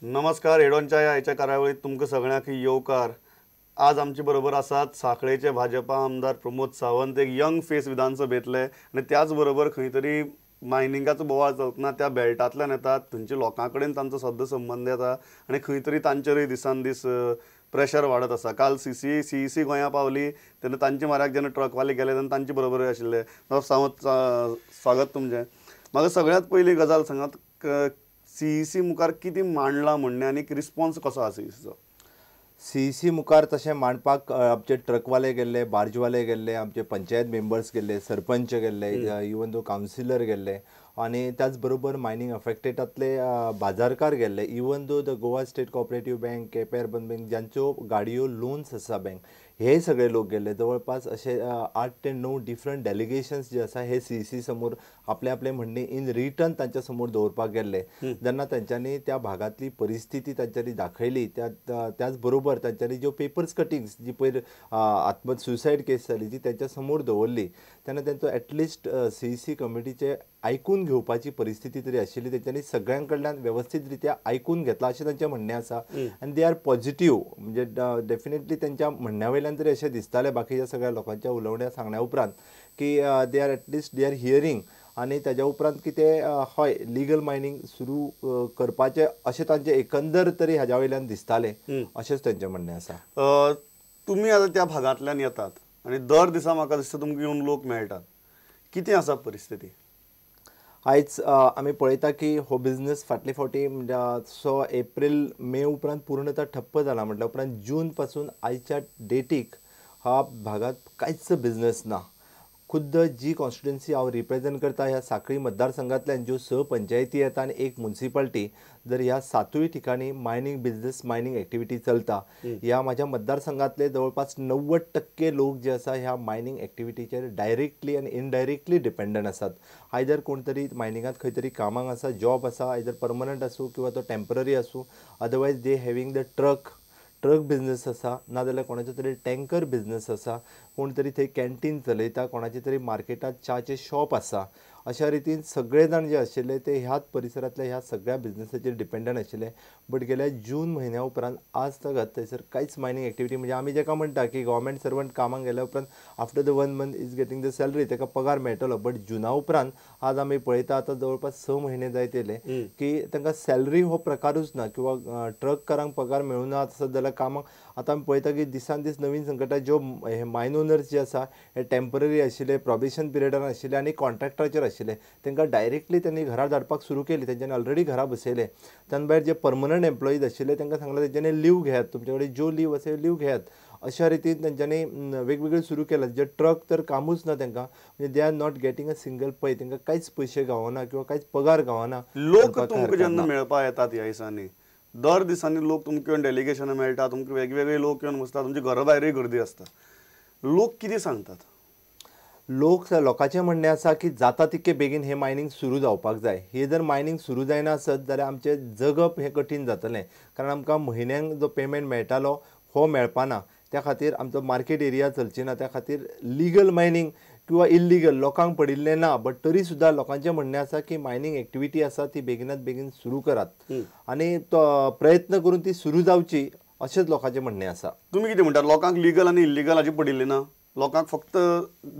नमस्कार, हेडोनच्या ह्या कार्यावळीत तुमकां सगळ्यांक येवकार. आज आमचे बरोबर आसात सांखळेचे भाजपा आमदार प्रमोद सावंत, एक यंग फेस विधानसभेंतले आनी त्याच बरोबर खंय तरी मायनिंगाचो बोवाळ चलतना त्या बेल्टांतल्यान येतात, थंयच्या लोकां कडेन तांचो सद्दां संबंद येता आनी खंय तरी तांचेरूय दिसान दीस प्रेशर वाडत आसा. काल CEC गोंया पावली तेन्ना तांचे मार्याक जेन्ना ट्रकवाले गेले तेन्ना तांचे बरोबरूय आशिल्ले. सावंत, स्वागत तुमचें. म्हाका सगळ्यांत पयली गजाल सांगात, CEC मुखार कितें मांडलां म्हणणें आनी रिस्पॉन्स कसो आसा CECचो? CEC मुखार तशें मांडपाक आमचे ट्रकवाले गेल्ले, बार्जवाले गेल्ले, आमचे पंचायत मेंबर्स गेल्ले, सरपंच गेल्ले, इवन दो कावन्सिलर गेल्ले आनी त्याच बरोबर मायनींग अफेक्टेडांतले बाजारकार गेल्ले. Even though the Goa state cooperative bank, Quepem urban bank, ज्यांच्यो गाडयो लोन्स आसा बँक, हे सगळे लोक गेल्ले. जवळपास अशे 8 ते 9 डिफरंट डेलिगेशन्स जे आसा हे CEC समोर आपले आपले म्हणणे इन रिटर्न तांच्या समोर दवरपाक गेल्ले. जेन्ना तांच्यांनी त्या भागांतली परिस्थिती तांच्यांनी दाखयली, त्याच बरोबर तांच्यांनी ज्यो पेपर्स कटिंग्स जी पयर आत्म सुसायड केस जाली जी तांच्या समोर दवरली, तेन्ना तांचो एटलिस्ट CEC कमिटीचे आयकून घेवपाची परिस्थिती तरी आशिल्ली. तेंच्यांनी सगळ्यां कडल्यान वेवस्थीत रित्या आयकून घेतला अशें तांचें म्हणणें आसा आनी they are positive. म्हणजे डेफिनेटली तांच्या म्हणण्या वयल्यान तरी अशें दिसतालें बाकीच्या सगळ्या लोकांच्या उलोवण्या सांगण्या उपरांत की they are at least they are hearing आनी ताज्या उपरांत कितें हय लिगल मायनींग सुरू करपाचें अशें तांचें एकंदर तरी हाज्या वयल्यान दिसतालें अशेंच तांचें म्हणणें आसा. तुमी आतां त्या भागांतल्यान येतात आनी दर दिसा म्हाका दिसता तुमकां येवन लोक मेळटात, कितें आसा परिस्थिती? आयज आमी पळयता की हो बिजनस फाटले फावटी म्हणजे सो एप्रील मे उपरांत पूर्णतः ठप्प जाला. म्हटल्या उपरांत जून पासून आयच्या डेटीक ह्या भागांत कांयच बिजनस ना. खुद्द जी कॉन्स्टिट्युएन्सी हांव रिप्रेजेंट करता ह्या सांखळी मतदारसंघांतल्यान ज्यो 6 पंचायती येता आनी 1 मुन्सिपाल्टी, जर ह्या 7 ठिकाणी मायनींग बिजनस मायनींग एक्टिविटी चलता. ह्या म्हाज्या मतदारसंघांतले जवळपास 90% लोक जे आसा ह्या मायनींग एक्टिविटीचेर डायरेक्टली आनी इनडायरेक्टली डिपेंडंट आसात. आयदर कोण तरी मायनिंगांत खंय तरी कामाक आसा, जॉब आसा, आयदर परमनंट आसूं किंवा तो टेम्पररी आसूं, otherwise they having the truck business आसा, नाजाल्यार कोणाचो तरी टँकर बिजनस आसा, कोण तरी थंय कॅन्टीन चलयता, कोणाचे तरी मार्केटांत च्याचें शॉप आसा. अशा रितीन सगळे जाण जे आशिल्ले ते ह्याच परिसरांतल्या ह्या सगळ्या बिजनसाचेर डिपेंडंट आशिल्ले. बट गेल्या जून म्हयन्या उपरांत आज तगत थंयसर कांयच मायनींग एक्टिविटी, म्हणजे आमी जेका म्हणटा की गव्हर्मेंट सर्वंट कामाक गेल्या उपरांत after the 1 month is getting the salary, ताका पगार मेळटलो. बट जुना उपरांत आज आमी पळयता आतां जवळपास 6 म्हयने जायत येयले की तांकां सॅलरी हो प्रकारूच ना किंवा ट्रककारांक पगार मेळूना आसत जाल्यार कामाक. आतां आमी पळयता की दिसान दीस नवीन संकटां, ज्यो हे मायन ओनर्स जे आसा हे टेम्पररी आशिल्ले, प्रोबेशन पिरियडान आशिल्ले आनी कॉन्ट्रॅक्टराचेर आशिल्ले, तांकां डायरेक्टली त्यांनी घरा धाडपाक सुरू केली. तेंच्यांनी ऑलरेडी घरा बसयले. त्यान भायर जे परमनंट एम्प्लॉईज आशिल्ले तांकां सांगलें तेंच्यांनी लीव घेयात, तुमचे कडेन ज्यो लीव आसा लीव घेयात. अशा रितीन तेंच्यांनी वेगवेगळे सुरू केलां. जे ट्रक तर कामूच ना तांकां, म्हणजे they are not getting a single pay, तांकां कांयच पयशे गावना किंवा कांयच पगार गावना. लोक तुमकां जेन्ना मेळपाक येतात ह्या दिसांनी, दर दिसांनी लोक तुमकां येवन डेलिगेशनां मेळटा, तुमकां वेगवेगळे लोक येवन बसता, तुमच्या घरा भायरूय गर्दी आसता, लोक कितें सांगतात? लोकांचें म्हणणें आसा की जाता तितके बेगीन हें मायनींग सुरू जावपाक जाय. हें जर मायनींग सुरू जायना आसत जाल्यार आमचें जगप हें कठीण जातलें, कारण आमकां म्हयन्यांक जो पेमेंट मेळटालो हो मेळपाना. त्या खातीर आमचो मार्केट एरिया चलची ना. त्या खातीर लिगल मायनींग किंवा इल्लिगल लोकांक पडिल्लें ना, बट तरी सुद्दां लोकांचें म्हणणें आसा की मायनींग एक्टिविटी आसा ती बेगिनात बेगीन सुरू करात आनी तो प्रयत्न करून ती सुरू जावची अशेंच लोकांचें म्हणणें आसा. तुमी कितें म्हणटात, लोकांक लिगल आनी इल्लिगल हाची पडिल्ली ना, लोकांक फक्त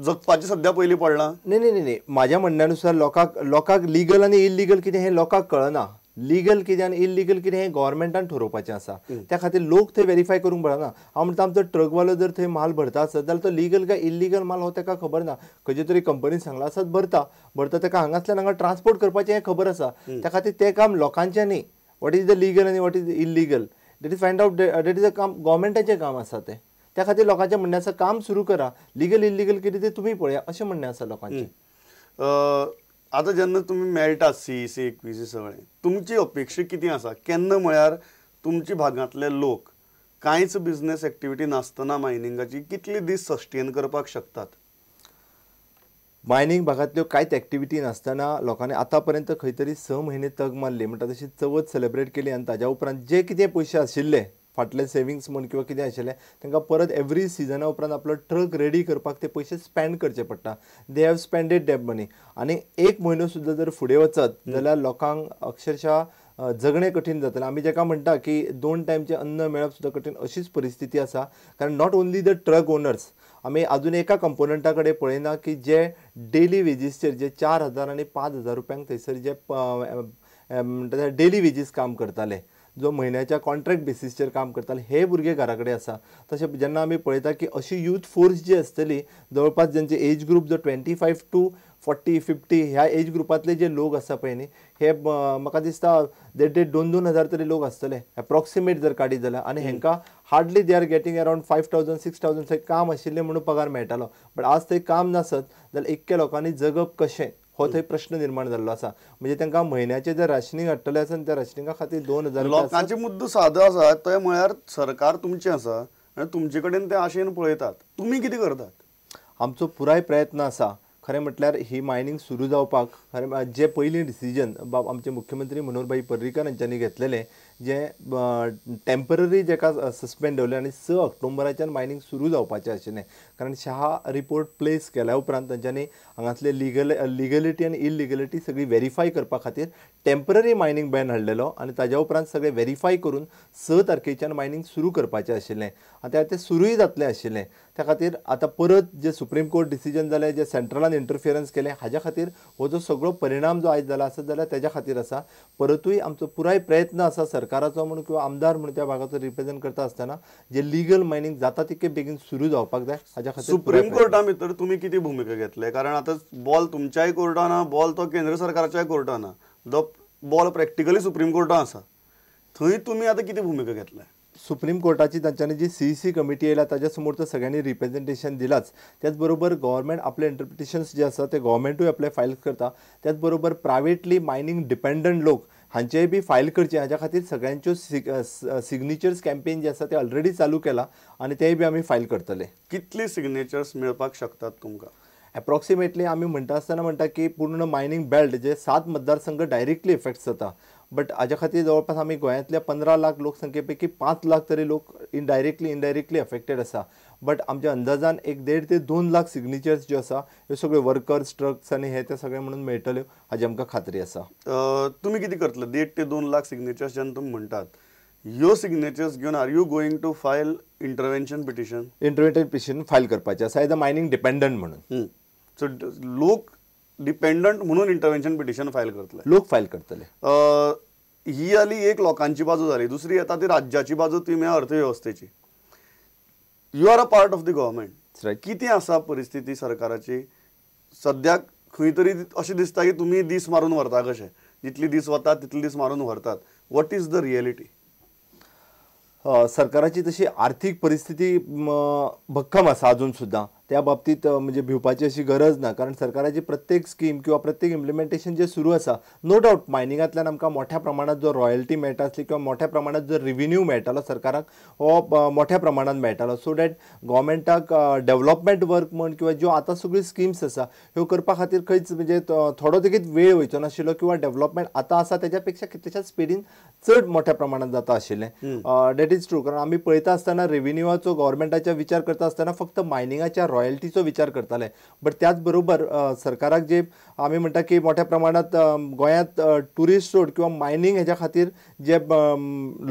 जगपाचें सद्या पयलीं पडलां? न्ही न्ही न्ही, म्हाज्या म्हणण्यानुसार लोकांक लिगल आनी इल्लिगल कितें हें लोकांक कळना. लिगल कितें आनी इल्लिगल कितें हें गव्हर्मेंटान ठरोवपाचें आसा. त्या खातीर लोक थंय वेरीफाय करूंक पडना. हांव म्हणटा आमचो ट्रकवालो जर थंय माल भरता आसत जाल्यार तो लिगल काय इल्लिगल माल हो ताका खबर ना. खंयचे तरी कंपनीन सांगलां आसत भरता भरता, ताका हांगासल्यान हांगा ट्रान्सपोर्ट करपाचें हें खबर आसा. त्या खातीर तें काम लोकांचें न्ही. What is the legal आनी what is the illegal that is find out, that is a काम गव्हर्मेंटाचें काम आसा तें. त्या खातीर लोकांचें म्हणणें आसा काम सुरू करा, लिगल इल्लिगल कितें तें तुमी पळया अशें म्हणणें आसा लोकांचें. आतां जेन्ना तुमी मेळटात CEC EC सगळें, तुमची अपेक्षा कितें आसा? केन्ना म्हळ्यार तुमच्या भागांतले लोक कांयच बिजनस एक्टिविटी नासतना मायनिंगाची कितले दीस सस्टेन करपाक शकतात? मायनींग भागांतल्यो कांयच एक्टिविटी नासतना लोकांनी आतां पर्यंत खंय तरी 6 म्हयने तग मारली, म्हणटा तशी चवथ सेलेब्रेट केली आनी ताज्या उपरांत जे कितें पयशे आशिल्ले फाटले सेविंग्स म्हण किंवा कितें आशिल्लें तांकां परत एवरी सिजना उपरांत आपलो ट्रक रेडी करपाक ते पयशे स्पेंड करचे पडटा. They have spended that money. आनी 1 म्हयनो सुद्दां जर फुडें वचत जाल्यार लोकांक अक्षरशः जगणें कठीण जातलें. आमी जेका म्हणटा की 2 टायमचें अन्न मेळप सुद्दां कठीण अशीच परिस्थिती आसा. कारण not only the truck owners, आमी अजून एका कंपोनंटा कडेन पळयना की जे डेली वेजीसचेर जे 4,000 आनी 5,000 रुपयांक थंयसर जे म्हणटा डेली वेजीस काम करताले, जो म्हयन्याच्या कॉन्ट्रॅक्ट बेसीसचेर काम करताले, हे भुरगे घरा कडेन आसा. तशें जेन्ना आमी पळयता की अशी यूथ फोर्स जी आसतली जवळपास जेंचे एज ग्रूप जो 25 to 40 50 ह्या एज ग्रुपांतले जे लोक आसा पळय न्ही, हे म्हाका दिसता 1,500 2-2 हजार तरी लोक आसतले एप्रॉक्सिमेट जर काडीत जाल्यार. आनी हेंकां hardly they are getting around 5,000 6,000 थंय काम आशिल्लें म्हणून पगार मेळटालो. बट आज थंय काम नासत जाल्यार इतक्या लोकांनी जगप कशें हो थंय प्रश्न निर्माण जाल्लो आसा. म्हणजे तांकां म्हयन्याचें जर राशनींग हाडटलें आसा त्या राशनिंगा खातीर 2,000. लोकांचे मुद्दो सादो आसा, ते म्हळ्यार सरकार तुमचें आसा आनी तुमचे कडेन ते आशेन पळयतात, तुमी कितें करतात? आमचो पुराय प्रयत्न आसा. खरें म्हटल्यार ही मायनींग सुरू जावपाक खरें जे पयलीं डिसिजन बाब आमचे मुख्यमंत्री मनोहरभाई पर्रीकर हांच्यांनी घेतलेलें, जें टेम्पररी जेका सस्पेंड दवरलें आनी 6 ऑक्टोबराच्यान मायनींग सुरू जावपाचें आशिल्लें. कारण शाह रिपोर्ट प्लेस केल्या उपरांत तांच्यांनी हांगासले लिगलिटी आनी इलिगलिटी सगळी वेरीफाय करपा खातीर टेम्पररी मायनींग बॅन हाडलेलो आनी ताज्या उपरांत सगळें वेरीफाय करून 6 तारखेच्यान मायनींग सुरू करपाचें आशिल्लें आनी त्या ते सुरूय जातलें आशिल्लें. त्या खातीर आतां परत जे सुप्रीम कोर्ट डिसिजन जालें, जे सेंट्रलान इंटरफियरन्स केलें, हाज्या खातीर हो जो सगळो परिणाम जो आयज जाला आसत जाल्यार तेज्या खातीर आसा. परतूय आमचो पुराय प्रयत्न आसा सरकाराचो म्हणून किंवा आमदार म्हणून त्या भागाचो रिप्रेझेंट करता आसतना जे लिगल मायनींग जाता तितके बेगीन सुरू जावपाक जाय हाज्या खातीर. सुप्रीम कोर्टा भितर तुमी कितें भुमिका घेतले? कारण आतां बॉल तुमच्याय कोर्टान ना, बॉल तो केंद्र सरकाराच्याय कोर्टान ना, जो बॉल प्रॅक्टिकली सुप्रीम कोर्टान आसा, थंय तुमी आतां कितें भुमिका घेतले? सुप्रीम कोर्टाची तांच्यांनी जी CEC committee आयल्या ताज्या समोर तर सगळ्यांनी रिप्रेझेंटेशन दिलाच. त्याच बरोबर गव्हर्मेंट आपले इंटरप्रिटेशन्स जे आसा ते गव्हर्मेंटूय आपले फायल करता. त्याच बरोबर प्रायवेटली मायनींग डिपेंडंट लोक हांचेय बी फायल करचे हाज्या खातीर सगळ्यांच्यो सिग्नेचर्स कॅम्पेन जे आसा ते ऑलरेडी चालू केला आनी तेय बी आमी फायल करतले. कितली सिग्नेचर्स मेळपाक शकतात तुमकां? एप्रॉक्सिमेटली आमी म्हणटा आसतना म्हणटा की पूर्ण मायनींग बेल्ट जे 7 मतदारसंघ डायरेक्टली इफेक्ट जाता, बट हाज्या खातीर जवळपास आमी गोंयांतल्या 15 लाख लोकसंख्ये पैकी 5 लाख तरी लोक इनडायरेक्टली अफेक्टेड आसा. बट आमच्या अंदाजान 1.5 ते 2 लाख सिग्नेचर्स ज्यो आसा ह्यो सगळ्यो वर्कर्स ट्रक्स आनी हे ते सगळे म्हणून मेळटल्यो हाजी आमकां खात्री आसा. तुमी कितें करतले? 1.5 ते 2 लाख सिग्नेचर्स जेन्ना तुमी म्हणटात, ह्यो सिग्नेचर्स घेवन are you going to file intervention petition? Intervention petition file करपाचें आसा एज अ मायनींग डिपेंडंट म्हणून. सो लोक डिपेंडंट म्हणून इंटरवेन्शन पिटिशन फायल करतले, लोक फायल करतले. ही जाली एक लोकांची बाजू जाली. दुसरी येता ती राज्याची बाजू, ती म्हळ्यार अर्थवेवस्थेची. You are a part of the government, कितें आसा परिस्थिती सरकाराची सद्याक? खंय तरी अशें दिसता की तुमी दीस मारून व्हरता कशें, जितली दीस वतात तितले दीस मारून व्हरतात. What is the reality? सरकाराची तशी आर्थीक परिस्थिती भक्कम आसा अजून सुद्दां, त्या बाबतीत म्हणजे भिवपाची अशी गरज ना. कारण सरकाराची प्रत्येक स्कीम किंवा प्रत्येक इम्प्लिमेंटेशन जे सुरू आसा, नो डावट मायनिंगांतल्यान आमकां मोठ्या प्रमाणात जो रॉयल्टी मेळटा आसली किंवा मोठ्या प्रमाणात जो रिव्हेन्यू मेळटालो सरकाराक हो मोठ्या प्रमाणात मेळटालो. सो that गव्हर्मेंटाक डेव्हलपमेंट वर्क म्हण किंवा ज्यो आतां सगळ्यो स्किम्स आसा ह्यो करपा खातीर खंयच म्हणजे थोडो लेगीत वेळ वयचो नाशिल्लो किंवा डेव्हलपमेंट आतां आसा तेज्या पेक्षा कितल्याशाच स्पिडीन चड मोठ्या प्रमाणात जाता आशिल्लें. That is true. कारण आमी पळयता आसतना रेव्हेन्यूवाचो गव्हर्मेंटाच्या विचार करता आसतना फक्त मायनिंगाच्या रॉयल्टीचो विचार करताले, बट त्याच बरोबर सरकाराक जे आमी म्हणटा की मोठ्या प्रमाणात गोंयांत ट्युरिस्ट सोड किंवा मायनींग हेज्या खातीर जे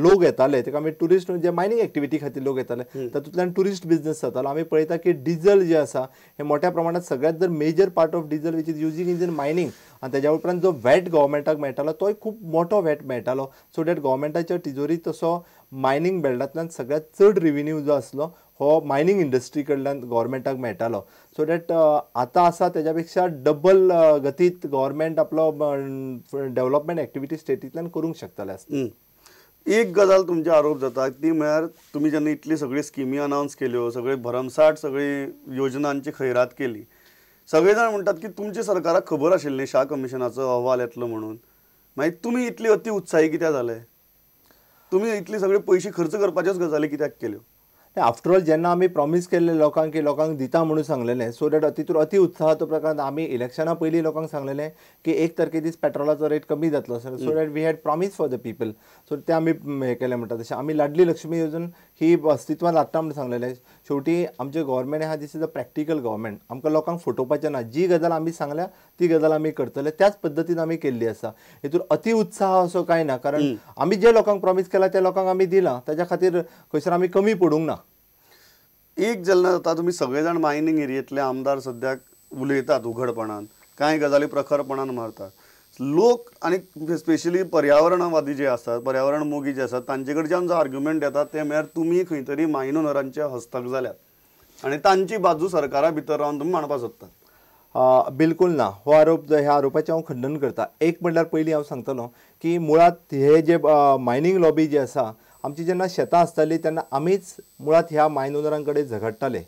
लोक येताले तेका आमी ट्युरिस्ट जे मायनींग एक्टिविटी खातीर लोक येताले तातूंतल्यान ट्युरिस्ट बिजनस जातालो. आमी पळयता की डिजल जे आसा हे मोठ्या प्रमाणात सगळ्यात जर major part of diesel which is using in mining आनी तेज्या उपरांत जो व्हॅट गव्हर्मेंटाक मेळटालो तोय खूब मोठो व्हॅट मेळटालो. सो that गव्हर्मेंटाच्या तिजोरी तसो मायनींग बेल्टांतल्यान सगळ्यात चड रिव्हेन्यू जो आसलो हो मायनींग इंडस्ट्री कडल्यान गव्हर्मेंटाक मेळटालो. सो that आतां आसा तेज्या पेक्षा डबल गतीत गव्हर्मेंट आपलो डेव्हलपमेंट एक्टिविटी स्टेटींतल्यान करूंक शकतले आसता. एक गजाल तुमचे आरोप जाता ती म्हळ्यार तुमी जेन्ना इतली सगळी स्किमी अनावन्स केल्यो, सगळी भरमसाठ सगळी योजनांची खैरात केली, सगळे जाण म्हणटात की तुमच्या सरकाराक खबर आशिल्ली शाह कमिशनाचो अहवाल येतलो म्हणून, मागीर तुमी इतली अति उत्साही कित्याक जाले? तुमी इतले सगळे पयशे खर्च करपाच्योच गजाली कित्याक केल्यो? आफ्टर ऑल जेन्ना आमी प्रॉमीस केल्ले लोकांक की लोकांक दिता म्हणून सांगलेलें, सो that तितून अति उत्साहाचो प्रकार आमी इलेक्शना पयलीं लोकांक सांगलेलें की 1 तारखे दीस पेट्रोलाचो रेट कमी जातलो, so that we had promise for the people. So ते आमी हें केलें म्हणटा तशें आमी लाडली लक्ष्मी येवजण ही अस्तित्वान लागता म्हणून सांगलेलें. शेवटी आमचें गव्हर्मेंट आहा, this is a practical government. आमकां लोकांक फटोवपाचें ना, जी गजाल आमी सांगल्या ती गजाल आमी करतले, त्याच पद्दतीन आमी केल्ली आसा. हितून अति उत्साह असो कांय ना, कारण आमी जे लोकांक प्रॉमीस केला त्या लोकांक आमी दिलां, ताच्या खातीर खंयसर आमी कमी पडूंक ना. एक जेन्ना जाता तुमी सगळे जाण मायनींग एरियेंतले आमदार सद्याक उलयतात उघडपणान, कांय गजाली प्रखरपणान मारतात लोक, आनी स्पेशली पर्यावरणवादी जे आसात, पर्यावरण मोगी जे आसात, तांचे कडच्यान जो आर्ग्युमेंट येता ते म्हळ्यार तुमी खंय तरी मायन ओनरांचे हस्तक जाल्यात आनी तांची बाजू सरकारा भितर रावन तुमी मांडपाक सोदतात. बिलकुल ना, हो आरोप, ह्या आरोपाचें हांव खंडन करता. एक म्हणल्यार पयलीं हांव सांगतलो की मुळांत हे जे मायनींग लॉबी जी आसा, आमची जेन्ना शेतां आसतालीं तेन्ना आमीच मुळांत ह्या मायन ओनरां कडेन झगडटाले.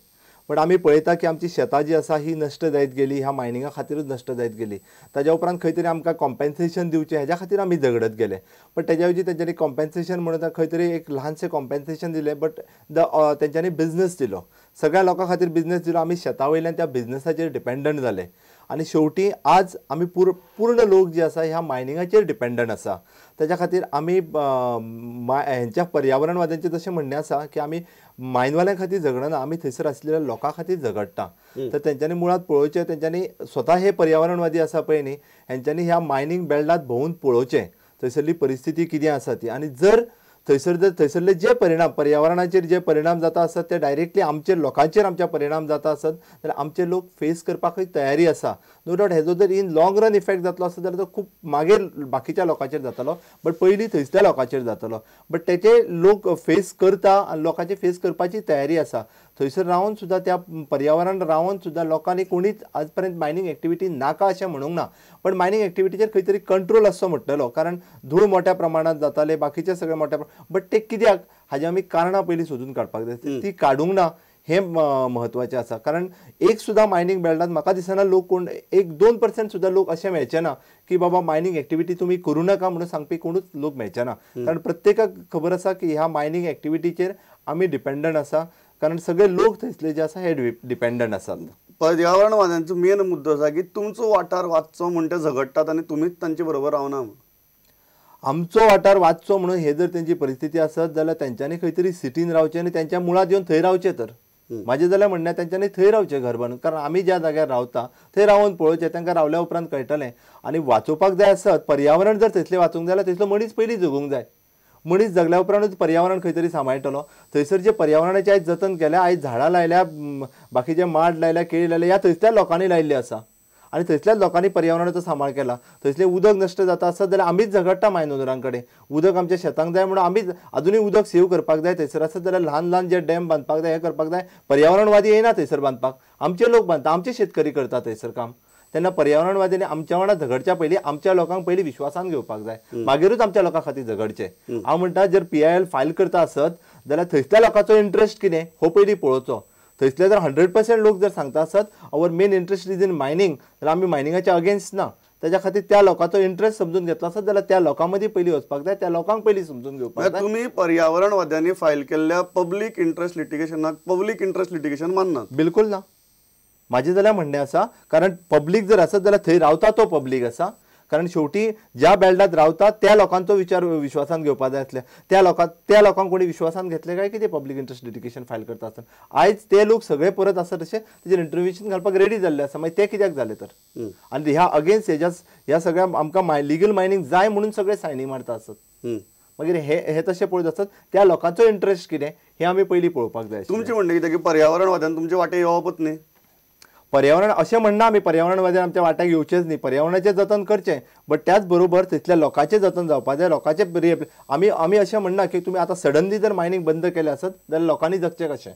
बट आमी पळयता की आमची शेतां जी आसा ही नश्ट जायत गेली, ह्या मायनिंगा खातीरूच नश्ट जायत गेली. ताज्या उपरांत खंय तरी आमकां कॉम्पेन्सेशन दिवचें हेज्या खातीर आमी झगडत गेले. बट तेज्या ऐवजी तेंच्यांनी कॉम्पेन्सेशन म्हणून खंय तरी एक ल्हानशें कॉम्पेन्सेशन दिलें, बट the तेंच्यांनी बिजनस दिलो, सगळ्या लोकां खातीर बिजनस दिलो. आमी शेतां वयल्यान त्या बिजनसाचेर डिपेंडंट जाले आनी शेवटी आज आमी पूर्ण लोक जे आसा ह्या मायनिंगाचेर डिपेंडंट आसा. तेज्या खातीर आमी हेंच्या पर्यावरणवाद्यांचें जशें म्हणणें आसा की आमी मायनवाल्यां खातीर झगडना, आमी थंयसर आसलेल्या लोकां खातीर झगडटा. तर तेंच्यांनी मुळांत पळोवचें, तेंच्यांनी स्वता हे पर्यावरणवादी आसा पळय न्ही, हेंच्यांनी ह्या मायनींग बेल्टांत भोंवून पळोवचें थंयसरली परिस्थिती कितें आसा ती, आनी जर थंयसर जर थंयसरले जे परिणाम पर्यावरणाचेर जे परिणाम जाता आसत ते डायरेक्टली आमचे लोकांचेर आमच्या परिणाम जाता आसत जाल्यार आमचे लोक फेस करपाकूय तयारी आसा. नो डावट हेजो जर इन लॉंग रन इफेक्ट जातलो आसत जाल्यार तो खूब मागीर बाकीच्या लोकांचेर जातलो, बट पयलीं थंयसल्या लोकांचेर जातलो. बट तेचे लोक फेस करता आनी लोकांचे फेस करपाची तयारी आसा. थंयसर रावन सुद्दां त्या पर्यावरण रावन सुद्दां लोकांनी कोणीच आज पर्यंत मायनींग एक्टिविटी नाका अशें म्हणूंक ना, पण मायनींग एक्टिविटीचेर खंय तरी कंट्रोल आसचो म्हणटलो, कारण धूळ मोठ्या प्रमाणांत जाताले, बाकीचे सगळे मोठ्या, बट ते कित्याक हाजे आमी कारणां पयलीं सोदून काडपाक जाय, ती काडूंक ना हें म्हत्वाचें आसा. कारण एक सुद्दां मायनींग बेल्टांत म्हाका दिसना लोक कोण 1-2% सुद्दां लोक अशें मेळचे ना की बाबा मायनींग एक्टिविटी तुमी करूं नाका म्हणून सांगपी कोणूच लोक मेळचे ना. कारण प्रत्येकाक खबर आसा की ह्या मायनींग एक्टिविटीचेर आमी डिपेंडंट आसा, कारण सगळे लोक थंयसले जे आसा हे डिपेंडंट आसात. पर्यावरणवाद्यांचो मेन मुद्दो आसा की तुमचो वाठार वाचचो म्हूण ते झगडटात आनी तुमीच तांचे बरोबर रावना. आमचो वाठार वाचचो म्हणून हे जर तेंची परिस्थिती आसत जाल्यार तेंच्यांनी खंय तरी सिटीन रावचें आनी तेंच्या मुळांत येवन थंय रावचें. तर म्हाजें जाल्यार म्हणणें तेंच्यांनी थंय रावचें घर बांदून, कारण आमी ज्या जाग्यार रावता थंय रावन पळोवचें, तांकां रावल्या उपरांत कळटलें. आनी वाचोवपाक जाय आसत पर्यावरण जर थंयसलें वाचूंक जाय जाल्यार थंयसलो मनीस पयलीं जगूंक जाय, मनीस जगल्या उपरांतूच पर्यावरण खंय तरी सांबाळटलो. थंयसर जे पर्यावरणाचें आयज जतन केलें, आयज झाडां लायल्या, बाकीचे माड लायल्या, केळी लायल्या, ह्या थंयसल्या लोकांनी लायिल्ली आसा आनी थंयसल्याच लोकांनी पर्यावरणाचो सांबाळ केला. थंयसलें उदक नश्ट जाता आसत जाल्यार आमीच झगडटा मायन ओनरां कडेन, उदक आमच्या शेतांक जाय म्हणून आमीच अजुनूय उदक सेव करपाक जाय. थंयसर आसत जाल्यार ल्हान ल्हान जे डॅम बांदपाक जाय, हें करपाक जाय. पर्यावरणवादी येना थंयसर बांदपाक, आमचे लोक बांदता, आमचे शेतकरी करता थंयसर काम. तेन्ना पर्यावरणवाद्यांनी आमच्या वांगडा झगडच्या पयलीं आमच्या लोकांक पयलीं विश्वासान घेवपाक जाय, मागीरूच आमच्या लोकां खातीर झगडचें. हांव म्हणटा जर PIL file करता आसत जाल्यार थंयसल्या लोकांचो इंट्रस्ट कितें हो पयलीं पळोवचो. थंयसले जर 100% लोक जर सांगता आसत our main interest is in mining, जाल्यार आमी मायनिंगाच्या अगेन्स्ट ना. तेज्या खातीर त्या लोकांचो इंट्रस्ट समजून घेतलो आसत जाल्यार त्या लोकां मदीं पयलीं वचपाक जाय, त्या लोकांक पयलीं समजून घेवपाक जाय. तुमी पर्यावरणवाद्यांनी फायल केल्ल्या पब्लीक इंट्रस्ट लिटिगेशनाक पब्लीक इंट्रस्ट लिटिगेशन माननात? बिलकुल ना, म्हाजें जाल्यार म्हणणें आसा. कारण पब्लीक जर आसत जाल्यार थंय रावता तो पब्लीक आसा, कारण शेवटी ज्या बेल्टांत रावता त्या लोकांचो विचार विश्वासान घेवपाक जाय आसले. त्या लोकांक कोणी विश्वासान घेतले काय कितें पब्लीक इंट्रस्ट लिटिगेशन फायल करता आसतना आयज ते लोक सगळे परत आसा तशें तेजेर इंटरव्हेंशन घालपाक रेडी जाल्ले आसा, मागीर ते कित्याक जाले तर? आनी ह्या अगेन्स्ट ह्या सगळ्या आमकां लिगल मायनींग जाय म्हणून सगळे सायनी मारता आसत, मागीर हे तशें पळयत आसत त्या लोकांचो इंट्रस्ट कितें हें आमी पयलीं पळोवपाक जाय. तुमचें म्हणणें कितें की पर्यावरणवाद्यान तुमचे वाटे येवपच न्ही? पर्यावरण अशें म्हणना आमी पर्यावरणवाद्यान आमच्या वाट्याक येवचेंच न्ही, पर्यावरणाचें जतन करचें, बट त्याच बरोबर थंयसल्या लोकांचें जतन जावपाक जाय. लोकांचें आमी अशें म्हणना की तुमी आतां सडनली जर मायनींग बंद केलें आसत जाल्यार लोकांनी जगचें कशें?